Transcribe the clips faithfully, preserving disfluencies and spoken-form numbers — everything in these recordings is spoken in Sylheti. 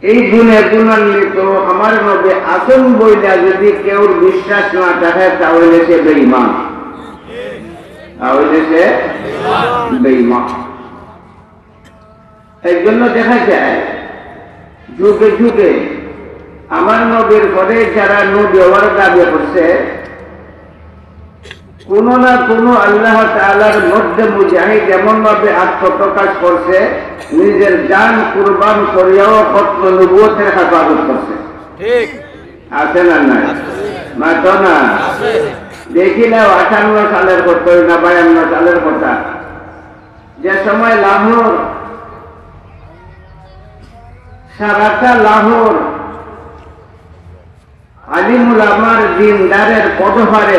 এই গুণে গুণান্বিত আমার নবী আছেন বইলা যদি কেউর বিশ্বাস না থাকে, তাহলে সে বেঈমান, তাহলে সে বেঈমান। এই জন্য দেখা যায় যুগে যুগে আমার নবীর পরে যারা নবী হওয়ার দাবি করছে, কোনো না কোনো আল্লাহ তাআলার মধ্যে মুজাহিদ এমন ভাবে আত্মপ্রকাশ করছে, নিজের জান কুরবান করিয়াও খতমে নবুয়তের হেফাজত করছে। ঠিক। আছে না নাই? মাতো না। দেখি না, আটান্ন সালের কথা না বায়ান্ন সালের কথা, যে সময় লাহোর, সারাটা লাহোর আলিম উলামার দিনদারের পদভারে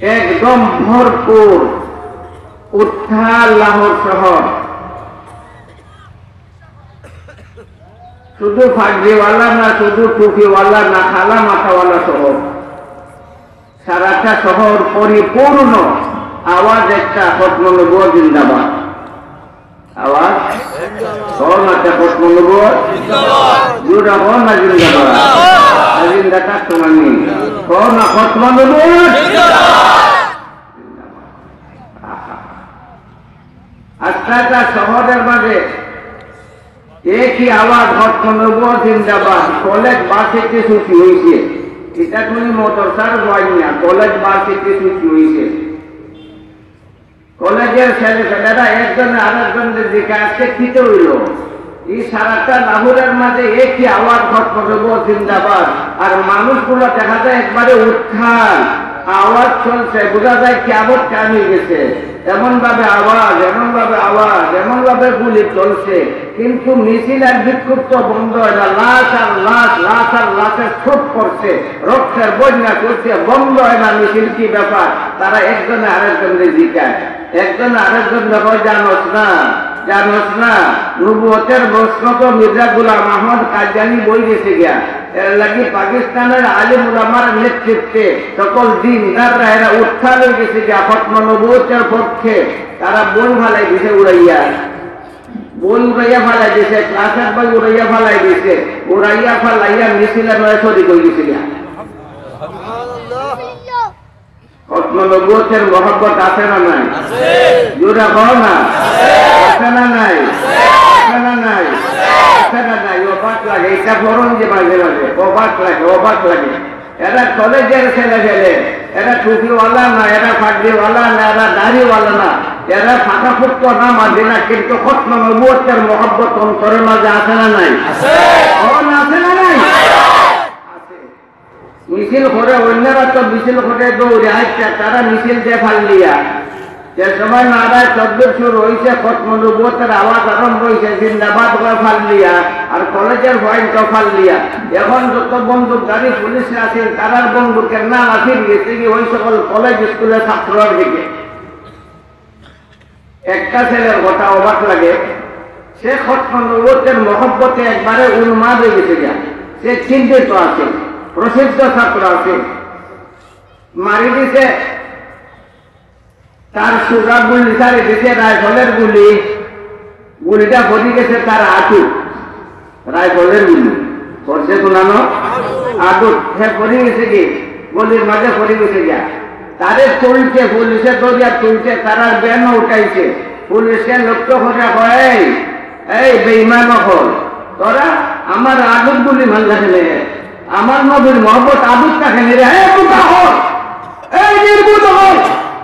একদম ভরপুর উত্তাল লাহোর শহর। শুধু পাগড়িওয়ালা না, শুধু টুপিওয়ালা না, কালা মাথাওয়ালা শহর। সারাটা শহর পরিপূর্ণ আওয়াজ একটা, খতমে নবুয়ত জিন্দাবাদ। আওয়াজ? কও না, খতমে নবুয়ত? জোরে কও না, জিন্দাবাদ। আর জিন্দা থাকতো মানে? কও না, খতমে নবুয়ত? আহা। আজকালকার শহরের মাঝে একই আওয়াজ, খতমে নবুয়ত জিন্দাবাদ। কলেজ ভার্সিটি ছুটি হইছে। এটা কোনো মাদ্রাসার হয় না, কলেজ ভার্সিটি ছুটি হইছে। কলেজের ছেলে পেলেরা একজনে আরেকজনরে জিজ্ঞাসা, "আজকে কিতা হইল?" এই সারাটা লাহোরের মাঝে একই আওয়াজ, "খতমে নবুয়ত জিন্দাবাদ।" আর মানুষগুলো দেখা যায় একবারে উত্তাল, আওয়াজ চলছে, বোঝা যায় কিয়ামত কায়েম হয়ে গেছে। এমন ভাবে আওয়াজ, এমন ভাবে আওয়াজ, এমন ভাবে গুলি চলছে, কিন্তু মিছিল আর বিক্ষোভ তো বন্ধ হয় না। লাশ আর লাশ, লাশ আর লাশের স্তূপ পড়ছে, রক্তের বন্যা চলছে, বন্ধ হয় না মিছিল। কি ব্যাপার? তারা একজনে আরেকজনরে জিজ্ঞায়, একজন আরেকজনরে কয়, "জানোস না, জানোস না, নবুয়তের প্রশ্ন তো মির্জা গোলাম আহমদ কাদিয়ানি বই গেছে গিয়া।" এর লাগি পাকিস্তানের আলিম উলামার নেতৃত্বে সকল দিনদাররা এরা উত্তাল হয়ে গেছে গিয়া, খতমে নবুয়তের পক্ষে। তারা বই ফালাই দিছে উড়াইয়া, বই উড়াইয়া ফালাই দিছে, ক্লাসের বই উড়াইয়া ফালাই দিছে, উড়াইয়া ফালাইয়া মিছিলে নয় শরিক হয়ে গেছে গিয়া। খতমে নবুয়তের মহব্বত আছে না নাই? আছে। জোরে কও না। আছে। আছে না নাই? আছে। আছে না নাই? আছে। আছে না নাই? অবাক লাগে, এটা পড়ন যে মাঝে মাঝে, অবাক লাগে, অবাক লাগে। এরা কলেজের ছেলে পেলে, এরা টুপিওয়ালা না, এরা পাগড়িওয়ালা না, এরা দাড়িওয়ালা না, এরা ফাঁকা ফুটতো না মাঝে না, কিন্তু খতমে নবুয়তের মহব্বত অন্তরের মাঝে আছে না নাই? আছে। কও না, আছে না নাই? আছে। মিছিল করে, অন্যরা তো মিছিল করে দৌড়ে, আচ্ছা, তারা মিছিল যে ফাল্লিয়া, যে সময় নারায় তকবীর শুরু হইছে, খতমে নবুয়তের আওয়াজ আরম্ভ হইছে, জিন্দাবাদ করে ফাল্লিয়া, আর কলেজের পয়েন্ট তো ফাল্লিয়া। এখন যত বন্দুকধারী পুলিশ আছে, তারার বন্দুকের নাল আফির গেছে কি ওই সকল কলেজ স্কুলের ছাত্রর দিকে। একটা ছেলের কথা অবাক লাগে, সে খতমে নবুয়তের মহব্বতে একবারে উন্মাদ হয়ে গেছে গিয়া। সে চিন্তিত আছে, প্রসিদ্ধ ছাত্র আছে, মারি দিছে, তার সুজা গুলি ছাড়ি দিছে রাইফলের গুলি, গুলিটা পড়ি গেছে তার আঁটু। রাইফলের গুলি পড়ছে কোনানো? আগুত। হে পড়ি গেছে কি? গলির মাঝে পড়ি গেছে গিয়া। তারে তুলছে, পুলিশে ধরিয়া তুলছে, তারার ভ্যানও উঠাইছে। পুলিশে লক্ষ্য করে কয়, "এই, এই বেঈমান অকল, তোরা আমার আগুত গুলি মারলা কেনে? আমার নবীর মহব্বত আগুত থাকে নি রে? এই বোকা অকল, এই নির্বোধ অকল,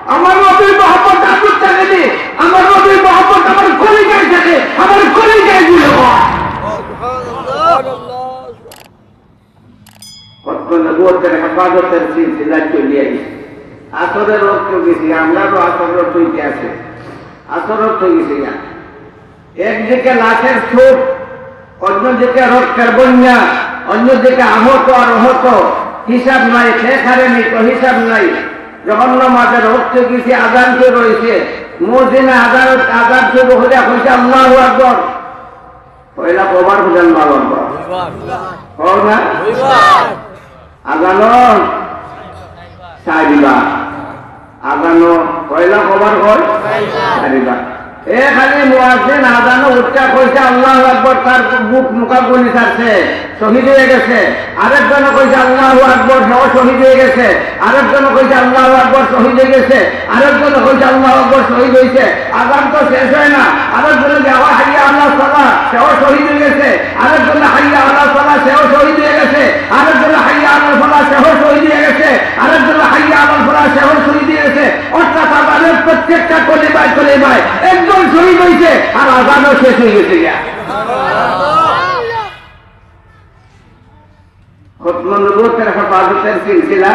আমার নবীর মহব্বত আগুত থাকে নি, আমার নবীর মহব্বত আমার কলিজায় থাকে, আমার কলিজায় গুলি হয়।" খতমে নবুয়তের হেফাজতের সিলসিলা চলিয়া গেছে। আসরের রক্ত গেছে, আমরা তো আসর রক্ত ইতিহাসে আসর রক্ত গেছে না। একদিকে লাশের স্তূপ, অন্যদিকে রক্তের বন্যা, অন্যদিকে আহত আর আহত, হিসাব নাই, কে কারে নিত হিসাব নাই। জঘন্য মাঝে রক্ত গেছে, আজান শুরু হইছে, মুয়াজ্জিনে আজান, আজান শুরু হইয়া কইছে, "আল্লাহু আকবার।" পয়লা কবার বুঝান বাবা। দুইবার। কও না? দুইবার। আজানো চারিবার। আজানো পয়লা কবার হয়? চারিবার। এ খালি মুয়াজ্জিন আজানো উঠিয়া কইছে আল্লাহু আকবার, তার বুক মুখা গুলি ছাড়ছে, শহীদ অইয়া গেছে। আরেকজনে কইছে আল্লাহু আকবার, সেও শহীদ অইয়া গেছে। আরেকজনে কইছে আল্লাহু আকবার, শহীদ অইয়া গেছে। আরেকজনে কইছে আল্লাহু আকবার, শহীদ অইছে। আজান তো শেষ অয় না, আরেকজনে কইছে হাইয়া আলাস সালাহ, সেও শহীদ অইয়া গেছে। আরেকজনে হাইয়া আলাস সালাহ, সেও শহীদ অইয়া গেছে। আরেকজনে হাইয়া আলাল ফালাহ, সেও শহীদ অইয়া গেছে। আরেকজনে হাইয়া আলাল ফালাহ, সেও শহীদ অইয়া গেছে। অর্থাৎ আজানের প্রত্যেকটা কলিমায় কলিমায় একজন শহীদ অইছে, আর আজানও শেষ অইয়া গেছে গিয়া। খতমে নবুয়তের হেফাজতের সিলসিলা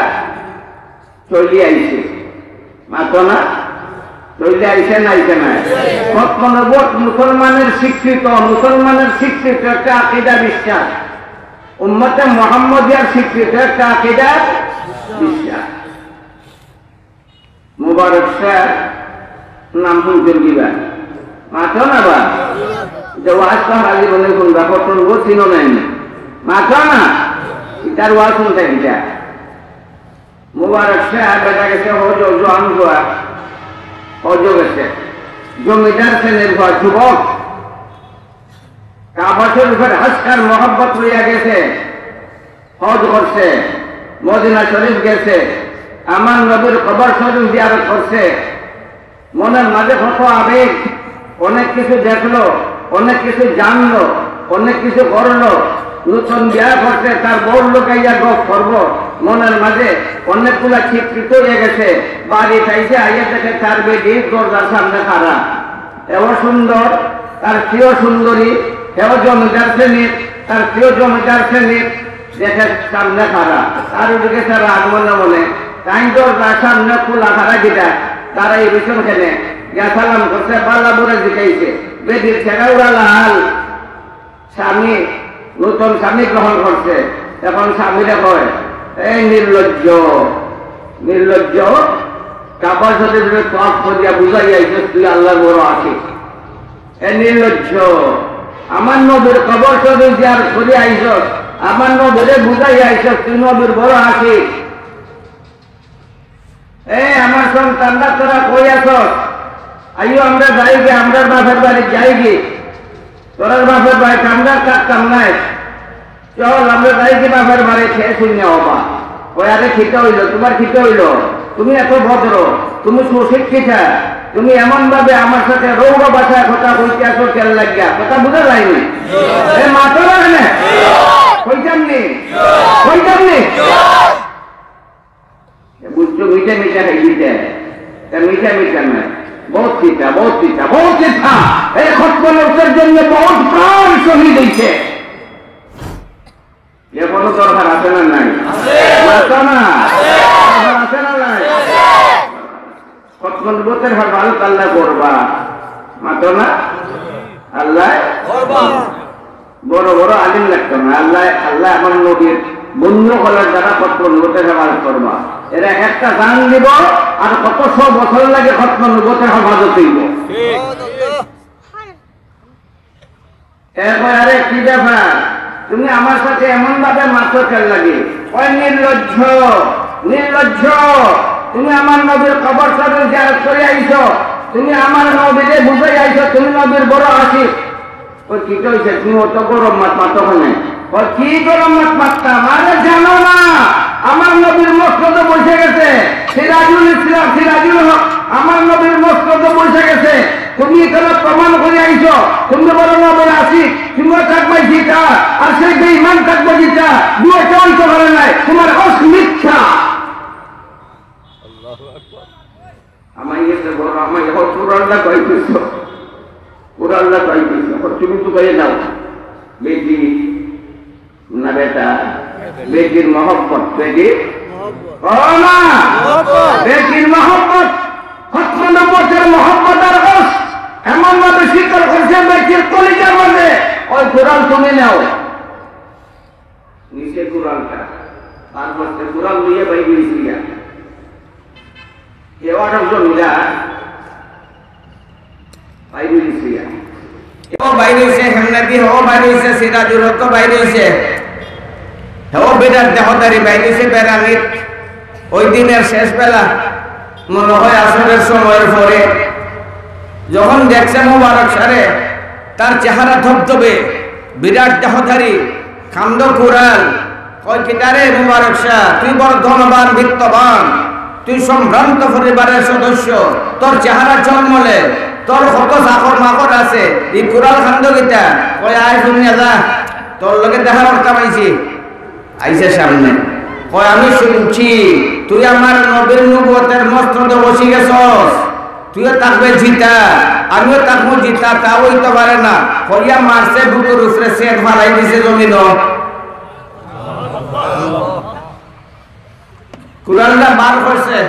চলি আইছে। মাতো না? চলি আইছে না আইছে না? খতমে নবুয়ত মুসলমানের স্বীকৃত, মুসলমানের স্বীকৃত একটা আকীদা বিশ্বাস। উম্মতে মুহাম্মদিয়ার স্বীকৃত একটা আকীদা বিশ্বাস। মুবারক সাহেব নাম শুনছেন কিবা? মাতো না বা? যে ওয়াজ তো হারা জীবনে শুনবা, কত লোক চিনো নাই। মাতো না? ইতার ওয়াজ শুনতে কিতা? মুবারক সাহেব বেটা গেছে হজ, জোয়ান ফুয়া, হজ গেছে। জমিদার শ্রেণীর ফুয়া, যুবক। কাবা শরীফের হজ করার মহব্বত লইয়া গেছে, হজ করছে, মদিনা শরীফ গেছে, আমার নবীর কবর শরীফ জিয়ারত করছে। মনের মাঝে কত আবেগ, অনেক কিছু দেখলো, অনেক কিছু জানলো, অনেক কিছু করলো। নতুন বিয়া করছে, তার বউর লগে আইয়া গপ করবো, মনের মাঝে অনেকগুলা চিত্রিত অইয়া গেছে। বাড়িত আইছে, আইয়া দেখে তার বেটি দরজার সামনে খাড়া। এও সুন্দর, তার স্ত্রীও সুন্দরী, এও জমিদার শ্রেণীর, তার স্ত্রীও জমিদার শ্রেণীর। দেখে সামনে খাড়া, তার উঠে গেছে রাগ মনে মনে। তাইন দরজার সামনে খোলা খাড়া কিতা, দাঁড়াই রইছইন কেনে? গিয়া সালাম করছে, ভালা বুরা জিকাইছে। বেটির চেহারা উড়া লাল। স্বামী, নতুন স্বামী গ্রহণ করছে। এখন স্বামীরে কয়, "এই নির্লজ্জ, নির্লজ্জ, কাবা শরীফরে তওয়াফ করিয়া বুঝাই আইছস তুই আল্লাহর বড় আশিক। এ নির্লজ্জ, আমার নবীর কবর শরীফ জিয়ারত করিয়া আইছস, আমার নবীরে বুঝাই আইছস তুই নবীর বড় আশিক।" এ আমার সন্তানরা, তোরা কই আছস? আইও, আমরা যাইগি, আমরার বাপের বাড়ি যাইগি। তোরার বাপের বাড়িত আমরা থাকতাম নায়। চল, আমরা যাইগি বাপের বাড়ি, শেষ অইয়া অবা। কয়, "আরে, কিতা অইলো? তুমার কিতা অইলো? তুমি এত ভদ্র, তুমি সুশিক্ষিতা, তুমি এমন ভাবে আমার সাথে রৌদ্র ভাষায় কথা কইতে আছো, কেন লাগিয়া?" কথা বুঝা যায়নি? এ, মাতো না কেনে? কইতাম নি? কইতাম নি? এ বুঝছো, মিঠা মিঠা খাই দিতে। তা মিঠা মিঠা নায়, বহুত তিতা, বহুত তিতা, বহুত তিতা। এই খতমে নবুয়তের জন্য বহুত প্রাণ শহীদ অইছে। এখনো দরকার আছে না নাই? মাতো না। দরকার আছে না নাই? খতমে নবুয়তের হেফাজত আল্লায় করবা। মাতো না? আল্লায় করবা। বড় বড় আলিম লাগতো না। আল্লায়, আল্লায় আমার নবীর বন্ধু অকলর দ্বারা খতমে নবুয়তের হেফাজত করবা। এরা এক একটা জান দিব, আর কত শো বছর লাগে খতমে নবুয়তের হেফাজত অইবো। এরপর, "আরে, কি ব্যাপার? তুমি আমার সাথে এমন ভাবে মারছো কেন লাগি?" ওই নির্লজ্জ, নির্লজ্জ, তুমি আমার নবীর কবর শরীফ জিয়ারত করি আইছো, তুমি আমার নবীরে বুঝাই আইছো, তুমি নবীর বড় আশিক। ওই কিতা অইছে? তুমি অত গরম মাত মাতো কেনে? ওই কি গরম মাত মাততাম? আরে জানো না, আমার নবীর মসনদে বইসা গেছে সিরাজুল ইসলাম, সিরাজুল হক, আমার নবীর মসনদে বইসা গেছে। তুমি ইখানো প্রমাণ করি আইছো, তুমি বড় নবীর আশিক, তুমিও থাকবায় জিতা, আর সেই বেঈমান থাকবো জিতা, দুইটা অইতে পারে নাই, তুমার হক মিথ্যা। আমার ইয়েতে বড়, আমার ইয়ে কোরআনটা কই দিছো? কোরআনটা কই দিছো? তুমি তো কই দাও। বেটি না বেটা? বেটির মহব্বত, বেটির, ও মা, বেটির মহব্বত, খতমে নবুয়তের মহব্বত আর ইশক, এমন ভাবে শিকড় করছে বেটির কলিজার মধ্যে। ওই কোরআন তুমি নেও। নিচে কোরআনটা, তার মধ্যে কোরআন লইয়া বাইরে হইছে গিয়া। কেউ আর একজন মিলা বাইরে হইছে গিয়া। ও বাইরে হইছে, হেমনাদি ও বাইরে হইছে, সিরাজুল হক বাইরে হইছে। ও বেটার দেহদারি বাইরে হইছে, বেড়ালিত। ওই দিনের শেষ বেলা, মনে হয় আসরের সময়ের পরে, যখন দেখছে মুবারক শাহরে, তার চেহারা ধবধবে, বিরাট দেহধারী, কান্দো কুড়াল, কয়, "কিতারে মুবারক শাহ, তুই বড় ধনবান, বিত্তবান, তুই সম্ভ্রান্ত পরিবারের সদস্য, তোর চেহারা ঝলমলে, তোর কত চাকর মাকর আছে, ই কুড়াল কান্দো কিতা?" কয়, "আয় হুনিয়া যা, তোর লগে দেখা করতাম আইছি।" আইছে সামনে, কয়, "আমি শুনছি তুই আমার নবীর নবুয়তের মস্তদে বসি গেছস, তুইও থাকবে জিতা, আমিও থাকবো জিতা, তা অইতো পারে না।" কইয়া মারছে বুকুর উপরে, সের ফালাই দিছে জমিনো। কুড়ালটা বার করছে,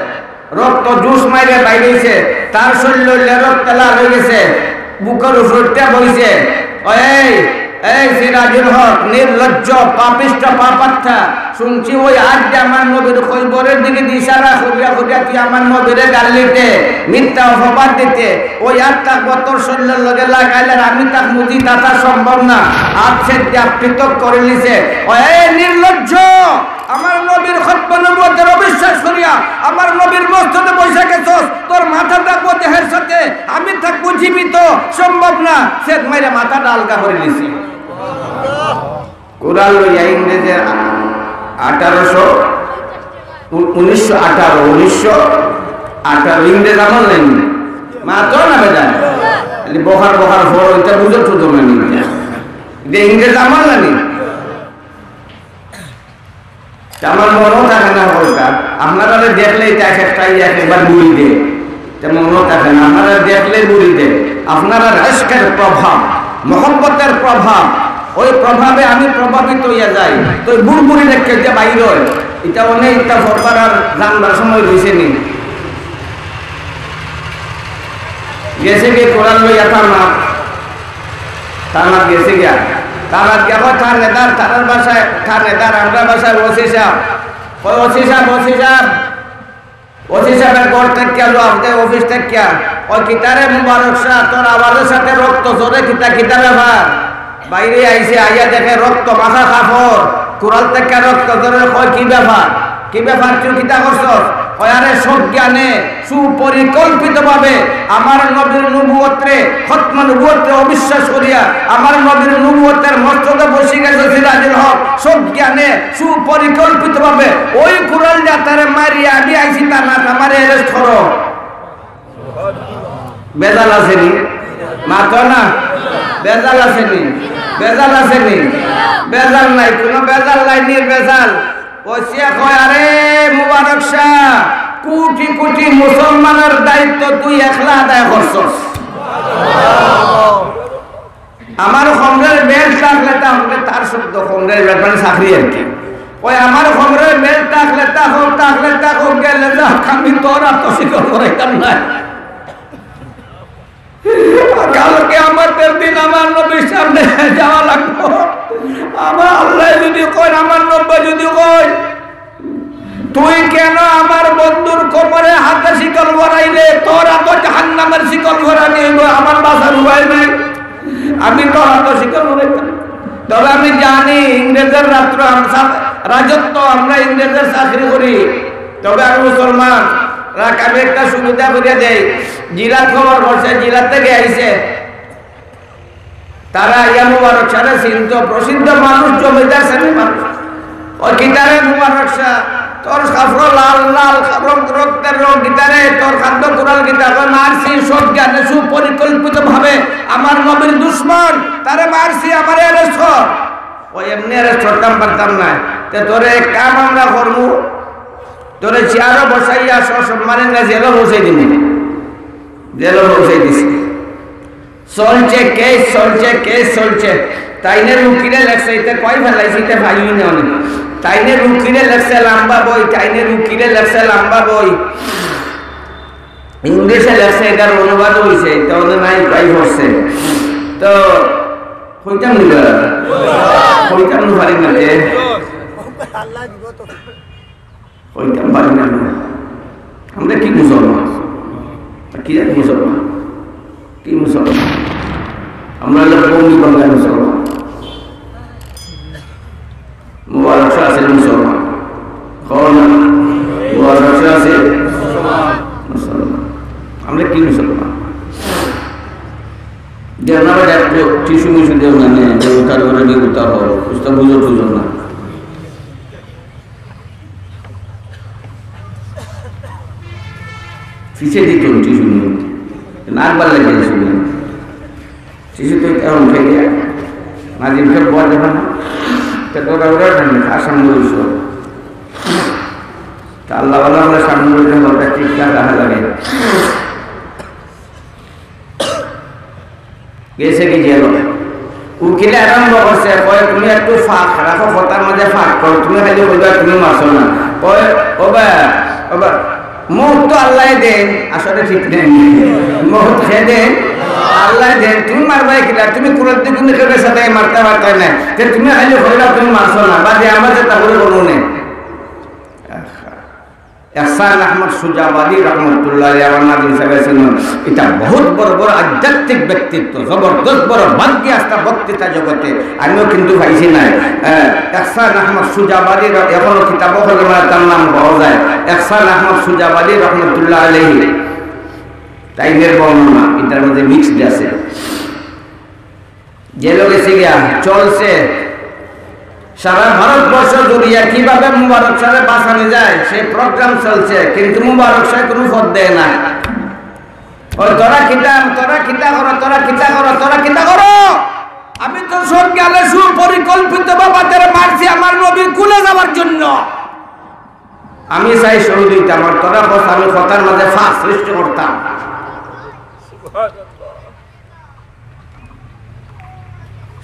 রক্ত জুস মাইরে বাইরেছে, তার শরীর অইলে রক্তে লাল অই গেছে, বুকুর উপরে উঠিয়া বইছে। "এই, এই সিরাজুল হক, নির্লজ্জ, পাপিষ্ঠ, পাপাত্মা, শুনছি ওই আত দিয়া আমার নবীর কবরের দিকে ইশারা করিয়া করিয়া তুই আমার নবীরে গাল দিতে, মিথ্যা অপবাদ দিতে, ওই আত থাকবো তোর শরীরের লগে লাগাইলে আর আমি থাকমু জিতা, তা সম্ভব না।" আত সের দিয়া পৃথক করি নিছে। "এই নির্লজ্জ, আমার নবীর খতমে নবুয়তের অবিশ্বাস করিয়া আমার নবীর মস্তদে বইসা গেছস, তোর মাথা থাকবো দেহের সাথে, আমি থাকবো জীবিত, সম্ভব না।" সের মাইরে মাথাটা আলগা করি নিছে। কুড়াল লইয়া ইংরেজের আঠারোশো, উ-, উনিশশো আঠারো, উনিশশো আঠারো, ইংরেজ আমল নায়নি। মাতো না বেটা। খালি বকার বকার ফল, ইতা বুঝো তো তোমরা নি। ইতা ইংরেজ আমল নায়নি। তে আমার মনো থাকে না কথা। আপনারারে দেখলেই তা এক একটা এক একবার মুড়ি দেয়। তে মনো থাকে না, আপনারারে দেখলেই মুড়ি দেয়। আপনারার ইশকের প্রভাব, মহব্বতের প্রভাব, ওই প্রভাবে আমি প্রভাবিত অইয়া যাই। তো ওই বুড়বুড়ি দেখে যে বাইর হয়, ইতা অনেক ইতা ফরবার আর জানবার সময় রইছে নি। গেছে গিয়া কুড়াল লইয়া থানা, থানাত গেছে গিয়া। থানাত গিয়া কয়, "থানেদার", থানার ভাষায় থানেদার, আমরার ভাষায় ওসি সাব। কয়, "OC sub, OC sub." OC সাবর ঘর থাকিয়া জবাব দেয়, অফিস থাকিয়া। কয়, "কিতারে মুবারক শাহ, তোর আওয়াজের সাথে রক্ত ঝরে, কিতা, কিতা ব্যাপার?" বাইরে আইছে, আইয়া দেখে রক্ত মাখা কাপড়, কুড়াল থাকিয়া রক্ত ঝরে। কয়, "কি ব্যাপার? কি ব্যাপার? তুই কিতা করছস?" কয়, "আরে, সজ্ঞানে সুপরিকল্পিতভাবে আমার নবীর নবুয়তরে, খতমে নবুয়তরে অবিশ্বাস করিয়া আমার নবীর নবুয়তের মস্তদে বসি গেছে সিরাজুল হক, সজ্ঞানে সুপরিকল্পিতভাবে ওই কুড়াল দিয়া তারে মারিয়া আমি আইছি থানাত, আমারে arrest করো।" বেজাল আছে নি? মাতো না। বেজাল আছে নি? বেজাল আছে নি? বেজাল নাই, কোনো বেজাল নাই, নির্বেজাল। ওসিয়ে কয়, "আরে মুবারক শাহ, কোটি কোটি মুসলমানের দায়িত্ব তুই একলা আদায় করছস।" আমার কমরের বেল্ট থাকলে তা হবে তার শব্দ, কমরের বেল্ট মানে চাকরি আর কি। ওই আমার কমরের বেল্ট থাকলে তা হোক, থাকলে তা হোক, গেলে যা, আমি তোর আর তো স্বীকার করাইতাম না। কালকে আমার দিন আমার নবীর সামনে যাওয়া লাগবো। আমার আল্লাহ যদি কয়, আমার নবী যদি কয়, "তুই কেন আমার বন্ধুর কোমরে হাতে শিকল পরাইলে? তোর হাতে জাহান্নামের শিকল পরানি হইব, আমার বাঁচার উপায় নাই, আমি তোর হাতে শিকল পরাইতাম।" তবে আমি জানি ইংরেজের রাত্র আম-, সা-, রাজত্ব, আমরা ইংরেজের চাকরি করি। তবে আমি মুসলমান, রাখ, আমি একটা সুবিধা করিয়া দেই। জিলাত খবর করছে, জিলাত থেকে আইছে। তারা আইয়া মুবারক শাহরে চিনতো, প্রসিদ্ধ মানুষ, জমিদার শ্রেণীর মানুষ। "ও কিতারে মুবারক শাহ, তোর কাপড় লাল লাল, কাপড় রক্তের রং কিতারে, তোর খাদ্য কুড়াল কিতা?" কয়, "মারছি সজ্ঞানে সুপরিকল্পিতভাবে, আমার নবীর দুশমন, তারে মারছি, আমারে arrest কর।" "ও এমনি arrest করতাম পারতাম না, তে তোরে এক কাম আমরা করমু, তোরে চেয়ারো বসাইয়া সসম্মানে না জেলো পৌঁছাই দিমু।" জেলো পৌঁছাই দিছি। চলছে কেস, চলছে কেস, চলছে। তাইনের উকিলে লেখছে, ইতে কই ফালাইছে, ইতে ফাইলই না অনেক। তাইনের উকিলে লেখছে লম্বা বই, তাইনের উকিলে লেখছে লম্বা বই। ইংলিশে লেখছে, এটার অনুবাদ হইছে, এটা ওদের নাই, তাই পড়ছে। তো কইতাম নি বা? কইতাম নি পারি না যে? কইতাম পারি না আমরা। আমরা কি মুসলমান? আর কি জানি মুসলমান? কি মুসলমান? আমরা হলো কওমি বাঙালি মুসলমান। মুবারক শাহ আছে মুসলমান। কও না? মুবারক শাহ আছে মুসলমান। আমরা কি মুসলমান? শুধু মানে দেবতার ঘরে দেবতা হয়, বুঝতে বুঝো বুঝো না। পিছে দিত উঠি শুনি, নাকবার লাগে শুনি। শিশু তো এখন খেয়ে নাজিম খেয়ে বয় যখন, তা তোরা ওরা জানি, আসাম বলছো। তা আল্লাহ আল্লাহ আমরা সামনে বলতে বলতে ঠিক ঠাক রাখা লাগে। গেছে কি জেল? উকিলে আরম্ভ করছে, কয়, "তুমি একটু ফাঁক রাখো, কথার মাঝে ফাঁক করো, তুমি খালি কইবা তুমি মারছো না।" কয়, "ওবা, ওবা, মউত তো আল্লায় দেন, আসলে ঠিক নেই, মউত কে দেন, আল্লায় দেন, তুমি মারবায় কিলা, তুমি কুরআন দিকে মুখে বেসা তাই মারতে পারতায় না, তে তুমি খালি কইবা তুমি মারছো না, বাদে আমার যে তাহলে কোনো নেই।" এহসান আহমদ সুজাবাদী রহমতুল্লাহ আলাইহি আমার নাজিম সাহেব আছেন, এটা বহুত বড় বড় আধ্যাত্মিক ব্যক্তিত্ব, জবরদস্ত বড় ভাগ্যে আস্তা বক্তৃতা জগতে, আমিও কিন্তু পাইছি নাই। আহ, এহসান আহমদ সুজাবাদী র-, এখনো কিতাবও হলে মানে তার নাম পাওয়া যায়, এহসান আহমদ সুজাবাদী রহমতুল্লাহ আলাইহি। তাইনের বর্ণনা এটার মধ্যে মিক্সড আছে। জেলো গেছে গিয়া, চলছে। সারা ভারতবর্ষ জুড়িয়া কিভাবে মুবারক শাহরে বাঁচানো যায়, সেই প্রোগ্রাম চলছে, কিন্তু মুবারক শাহ কোনো পথ দেয় না। ওই, "তোরা কিতা, তোরা কিতা করো, তোরা কিতা করো, তোরা কিতা করো? আমি তো সব গেলে সুপরিকল্পিত বাবাদের মারছি আমার নবীর কুলে যাওয়ার জন্য। আমি চাই শহীদ হইতাম, আর তোরা বস আমি কথার মাঝে ফাঁস সৃষ্টি করতাম।"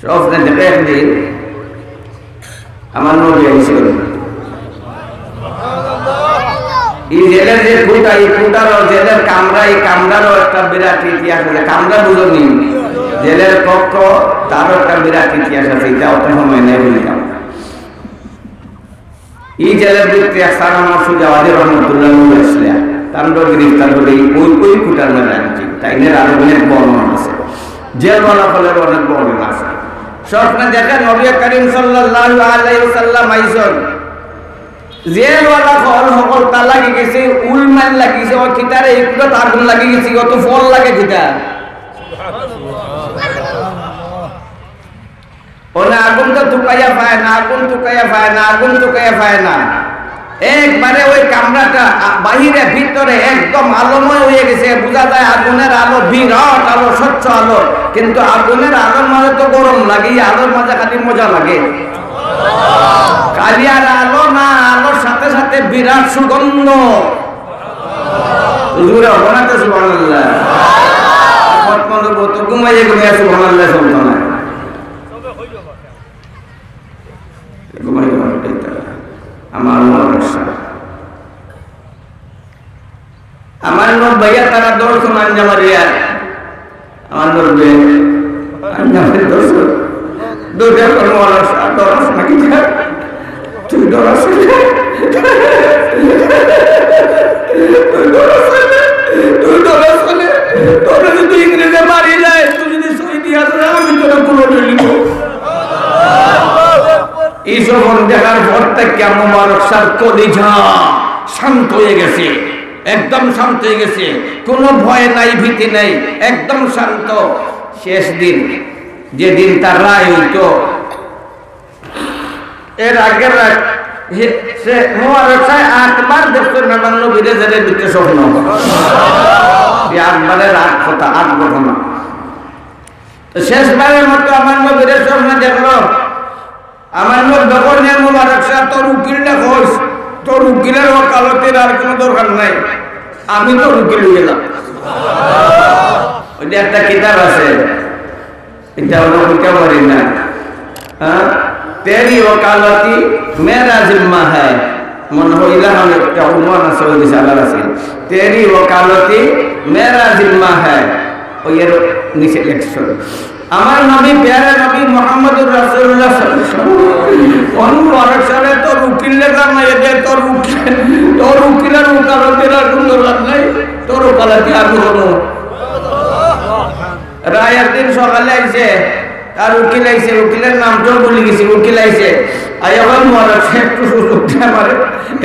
স্বপ্নে দেখে একদিন আমার নবী আইসেন। এই জেলের যে কুটা, এই কুটারও জেলের কামরা, এই কামরারও একটা বিরাট ইতিহাস আছে। কামরা বুঝনি? জেলের কক্ষ, তারও একটা বিরাট ইতিহাস আছে। এটা অত সময় নেই বলতাম। এই জেলের ভিতরে এক স্যার আমার সুজাবাদী রহমতুল্লাহ আলাইহি আসলে তান্ডব গ্রেফতার করে ওই, ওই কুটার মধ্যে রাখছি। তাই নিয়ে আরো অনেক বর্ণনা আছে, জেলওয়ালা ফলের অনেক বর্ণনা আছে। স্বপ্নে দেখে নবী করিম সাল্লাল্লাহু আলাইহি ওয়াসাল্লাম আইসন, জেলওয়ালা ফল হকল তা লাগি গেছে, উল মাইল লাগিছে, ও কিতারে এই কুটাত আগুন লাগি গেছে, ও তো ফল লাগে কিতা। ওনে আগুন তো তুকাইয়া পায় না, আগুন তুকাইয়া পায় না, আগুন তুকাইয়া পায় না। একবারে ওই কামরাটা, আ, বাহিরে ভিতরে একদম আলোময় হয়ে গেছে, বোঝা যায় আগুনের আলো, বিরাট আলো, স্বচ্ছ আলো, কিন্তু আগুনের আলোর মাঝে তো গরম লাগে, এই আলোর মাঝে খালি মজা লাগে। খালি আর আলো না, আলোর সাথে সাথে বিরাট সুগন্ধ। হুজুরে হকনাতে সুবহানাল্লাহ। কত মনে কত ঘুমাইয়া ঘুমাইয়া সুবহানাল্লাহ শুনতো না। ঘুমাই ঘুমাই এটা আমার মনে হয়। আমার লোক ভাইয়া তারা দর্শন আঞ্জা মারিয়া, আমার লোক বে আঞ্জা মারি দর্শন। দুর্গা কোনো মানুষ আর দর্শন নাকি যায়? তুই ডরাস না? তুই ডরাস না? তুই ডরাস না? তোরা যদি ইংরেজে মারি যায়, তুই যদি শহীদ হয়ে আসে, আমি তোরা কোনো নিব। এই স্বপন দেখার পর থেকে মুবারক শাহর কলিজা শান্ত হয়ে গেছে, একদম শান্ত হয়ে গেছে, কোনো ভয় নাই, ভীতি নাই, একদম শান্ত। শেষ দিন, যেদিন তার রায় হইতো, এর আগের রাত হে-, সে মুবারক শাহ আটবার দেখছেন আমার নবীরে জেলের ভিতরে স্বপ্ন। এই আটবারের আট কথা, আট ঘটনা। তো শেষবারের মতো আমার নবীরে স্বপ্নে দেখলো। আমার নবী যখন হে মুবারক শাহ, তোর উকিলটা কইস, তোর উকিলের ওকালতির আর কোনো দরকার নাই, আমি তোর উকিল হয়ে গেলাম। ওই যে একটা কিতাব আছে, এটা আমরা বলতে পারি না। হ্যাঁ? "তেরি ওকালতি মেরা জিম্মা হ্যায়।" মনে হয় ইলাহান একটা অনুমান আছে, ওই দিশে আল্লাহ আছে। "তেরি ওকালতি মেরা জিম্মা হ্যায়।" ওই এর নিচে লেখছে। আমার নবী, প্যারা নবী মুহাম্মদুর রাসূলুল্লাহ সাল্লাল্লাহু আলাইহি ওয়াসাল্লাম, অনু আরশারে তোর উকিল লেখা নাই, এদের তোর উকিল, তোর উকিলের ওকালতির আর কোনো দরকার নাই, তোর ওকালতি আমি করবো। রায় একদিন সকালে আইছে, তার উকিল আইছে, উকিলের নামটাও ভুলে গেছি, উকিল আইছে, আই এখন মহারাজ একটু সুযোগ দে আমারে,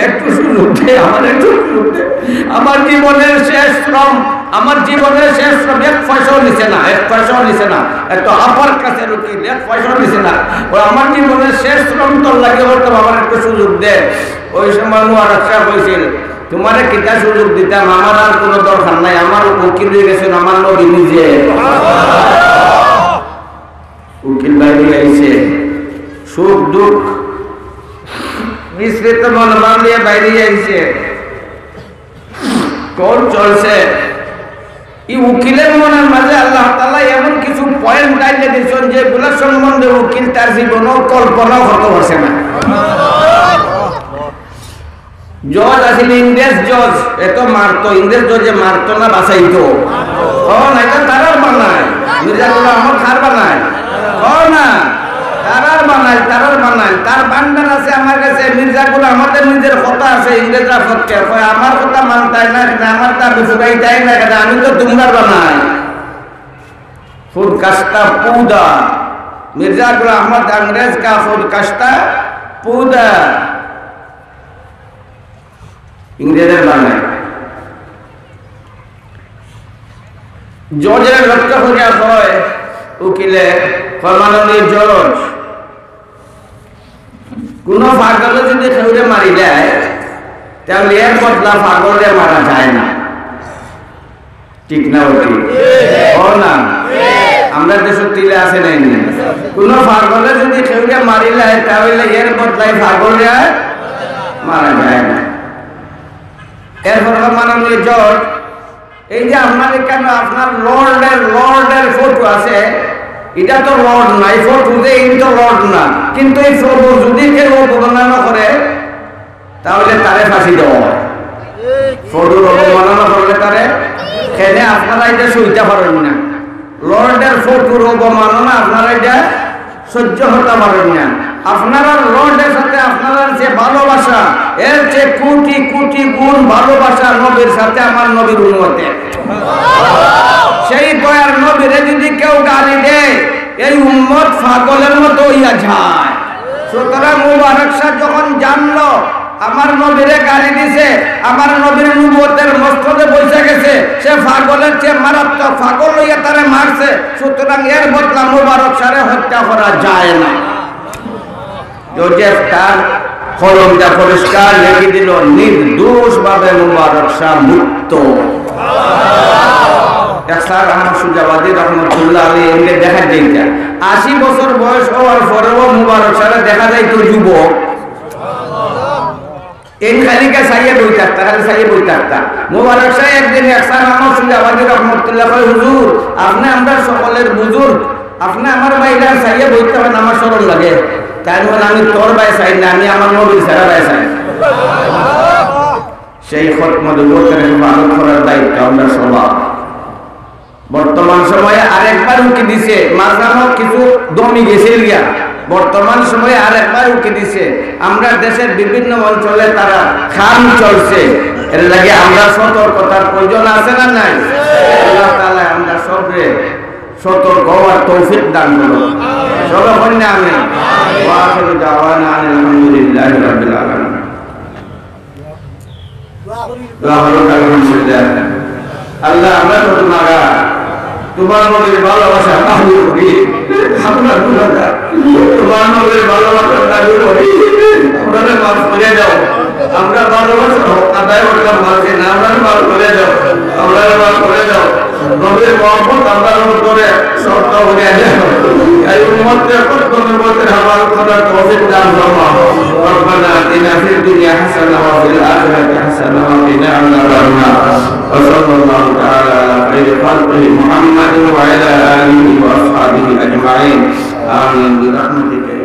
একটু সুযোগ দে আমারে, একটু সুযোগ দে। আমার জীবনের শেষ শ্রম, আমার জীবনের শেষ শ্রম, এক পয়সাও নিছে না, এক পয়সাও নিছে না। এত আপার কাছে উকিল, এক পয়সাও নিছে না। ও আমার জীবনের শেষ শ্রম তোর লাগি করতে, বাবার একটু সুযোগ দে। ওই সময় মুবারক সাহেব কইছিল, "তোমারে কিতা সুযোগ দিতাম, আমার আর কোনো দরকার নাই, আমার উকিল হয়ে গেছেন আমার নবী নিজে।" উকিল বাইরে আইছে, সুখ দুঃখ মিশ্রিত মনোভাব নিয়ে বাইরে আইছে। কোর্ট চলছে। এই উকিলের মনের মাঝে আল্লাহ তাআলা এমন কিছু পয়েন্ট আইনে দিচ্ছেন, যেগুলো সম্বন্ধে উকিল তার জীবনও কল্পনাও করতে পারছে না। জজ আছিল ইংরেজ জজ, এত মারতো, ইংরেজ জজে মারতো না, বাঁচাইতো। ও না, এটা তারার বানায়। মির্জা গোলাম আহমদ কার বানায়? ও না, তারার বানায়, তারার বানায়। তার ভান্ডার আছে আমার কাছে, মির্জা গোলাম আহমদের নিজের কথা আছে, ইংরেজরা ফটকে কয়, "আমার কথা মানতায় না, না আমার দাবি ফুরাইতায় না, না আমি তো তোমরার বানায়।" খুদ কাস্তা পৌদা, মির্জা গোলাম আহমদ अंग्रेज का खुद कश्ता पौधा। ইংরেজের বানায়। জজের লক্ষ্য করিয়া কয়, উকিলে কয়, "মাননীয় জজ, কোনো পাগলে যদি কেউরে মারি দেয়, তাহলে এর বদলা পাগলরে মারা যায় না।" ঠিক না, ঠিক? ও না, আমরা দেশত তিলে আছে নাই নি? কোনো পাগলে যদি কেউরে মারি দেয়, তাহলে এর বদলায় পাগলরে আর মারা যায় না। এরপর মাননীয় জজ, এই যে আপনার এখানে আপনার লর্ডের, লর্ডের ফটো আছে, এটা তো লর্ড না, এই ফটো যে এই তো লর্ড না, কিন্তু এই ফটো যদি কেউ অবমাননা করে, তাহলে তারে ফাঁসি দেওয়া হয়। ফটোর অবমাননা করলে তারে, কেনে আপনারা এটা সইতে পারেন না, লর্ডের ফটোর অবমাননা আপনারা এটা সহ্য করতে পারেন না। আপনারা লর্ডের সাথে আপনারা যে ভালোবাসা, এর চেয়ে কোটি কোটি গুণ ভালোবাসা নবীর সাথে আমার নবীর উম্মতে। সেই দয়ার নবীরে যদি কেউ গালি দেয়, এই উম্মত পাগলের মতো হইয়া যায়। সুতরাং মুবারক শাহ যখন জানলো আমার নবীরে গালি দিছে, আমার নবীর নবুয়তের মস্তদে বইসা গেছে, সে পাগলের চেয়ে মারাত্মক পাগল হইয়া তারে মারছে। সুতরাং এর বদলা মুবারক শাহরে হত্যা করা যায় না। জোসেফ তার কলমটা পরিষ্কার লিখে দিল, "নির্দোষভাবে মুবারক শাহ মুক্ত।" এক স্যার আহমদ সুজাবাদী রহমতুল্লাহ আলী এমনি দেখা যাইতা, আশি বছর বয়স হওয়ার পরেও মুবারক শাহরে দেখা যাইতো যুবক। এই খালিকে চাইয়ে বই থাকতা, খালি চাইয়ে বই থাকতা। মুবারক শাহ একদিন এক স্যার আহমদ সুজাবাদী রহমতুল্লাহ কয়, "হুজুর, আপনি আমরা সকলের বুজুর্গ, আপনি আমার বাইরে চাইয়ে বইতে হন, আমার শরম লাগে।" তাই বলেন, "আমি তোর বায় চাই না, আমি আমার নবীর সারা বায় চাই।" সেই খতম নবুয়তের হেফাজত করার দায়িত্ব আমরা সবার। বর্তমান সময়ে আরেকবার উকি দিছে, মাঝখানো কিছু দমি গেছিল গিয়া, বর্তমান সময়ে আরেকবার উকি দিছে। আমরা দেশের বিভিন্ন অঞ্চলে তারা খাম চলছে, এর লাগি আমরা সতর্কতার প্রয়োজন আছে না নাই? আল্লাহ তাআলা আমরা সবরে সতর্ক হওয়ার তৌফিক দান করুন। সবে বলেন আমিন। ওয়া আখিরু দাওয়ানা আনিল হামদুলিল্লাহি রাব্বিল আলামিন। লাহরুল আলহামদুলিল্লাহ। আল্লাহ, আমরা তো তোমার, তোমার নবীর ভালোবাসা দাবি করি। আমরা গুনাহগার। তোমার নবীর ভালোবাসা দাবি করি। আমরা মাফ করে দাও। আমরা ভালোবাসা হক আদায় করতাম পারছি না। আমরা মাফ করে দাও। আমরা মাফ করে দাও। নবীর মহব্বত আমরার অন্তরে শক্ত করিয়া দেও। এই উম্মতরে প্রত্যেক উম্মতের হাওয়াল করার তৌফিক দান করো। ربنا آتنا في الدنيا حسنة وفي الآخرة حسنة وقنا عذاب النار. وصلى الله تعالى على خير خلقه محمد وعلى آله وأصحابه أجمعين. آمين برحمتك يا